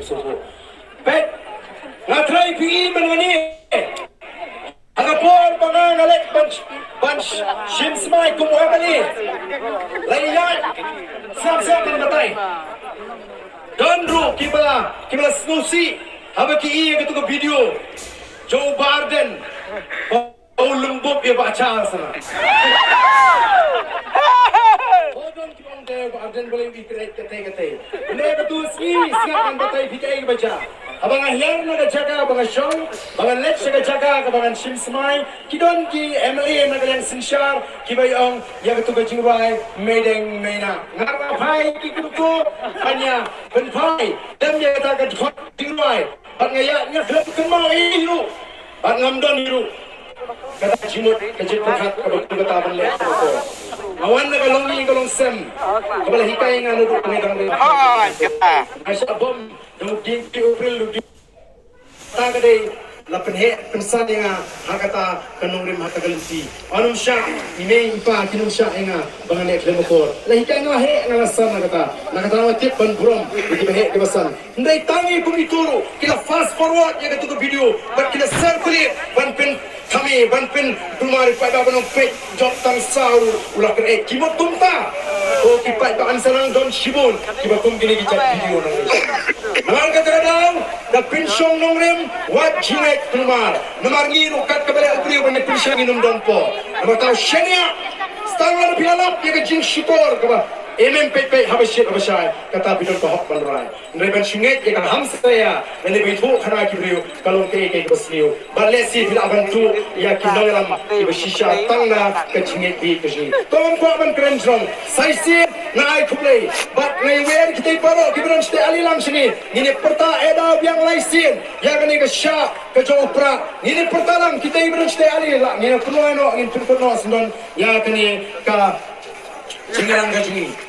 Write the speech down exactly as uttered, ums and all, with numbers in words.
Sopo. Peit, nga trai phi i man nga ni. Ha ka por ba nga nga leit ban, ban shim smai kum u M L A, la ïaid sngap sngap ban batai. Don ruh kiba la, kiba la sngewsih haba ki i ïa katu ka video jong u Bah Ardent. Ba u lum bup ïa Bah Charles na. Ba don kiba ong te Bah Ardent ba la ïohi kret katei katei. Hynrei katu sngi sngap ban batai phi kaei kaba jia. Haba nga hiar na ka jaka ba nga shong, ba nga leit sha ka jaka kaba ngan shim smai, ki don ki M L A na ka liang synshar kiba ong ïa katu ka jingrwai Meideng Meina. Nga ba phai ki kyntu ban ïa pynphai dem ïa kata ka dkhot jingrwai. Bad nga ïa, nga khlem kynmaw ei ruh. Bad ngam don ei ruh kata ka jingmut, ka jingpyrkhat kaba kum kata ban leh. Nga wan na ka longïing ka longsem kaba la hikai nga naduh ba nga dang ri. Nga shah bom jong u dieng April u dieng. Kata ka dei la pynheh pynsan ïa nga ha kata ka nongrim ha kata ka lynti. Ym shah i mei i pa, kim shah ïa nga ba ngan leh khlem akor. La hikai nga la heh, nga la san na kata. Na kata nga tip ban burom ïa kiba heh kiba san. Hynrei tang ïa kum itu ruh ki la fast forward ïa katu ka video bad ki la circulate ban pynthame, ban pynkulmar ïa ki paidbah ban ong peit, jop tang saw u la kren. Ki mut kumta. Ko ki paidbah, yn sa nang don shibun kiba kum kine ki jait video na. Namar kata ka daw da pynshong nongrim wat jingngeit kulmar. Namar ngi ruh kat kaba leh u briew ban ïa pynshong ngin ym don por. Namar taw shaniah, tang lada phi la lap ïa ka jingshukor kaba em em peit peit, haba shit haba shai, kata phi don ka hok ban rai. Hynrei ban shu ngeit ïa ka hamsaïa lane ban ïathuh khana ki briew ka long kaei kaei kaba sniew. Bad lehse phi lah ban tuh ïa ki nongïalam kiba shisha tang na ka jingngeit beit ka jong ngi. To ngam kwah ban kren jrong. Sa shisien nga ai khublei bad nga ïawer ïa kitei baroh kiba don shatei ali lang shane. Ngin ïa pyrta ïa da biang lai sien ïa kane ka shah ka jong u Prah. Ngin ïa pyrta lang kitei kiba don shatei ali, la ngin ïa pynlong noh, ngin pynkut noh sngewdon ïa kane ka jingïalang ka jong ngi.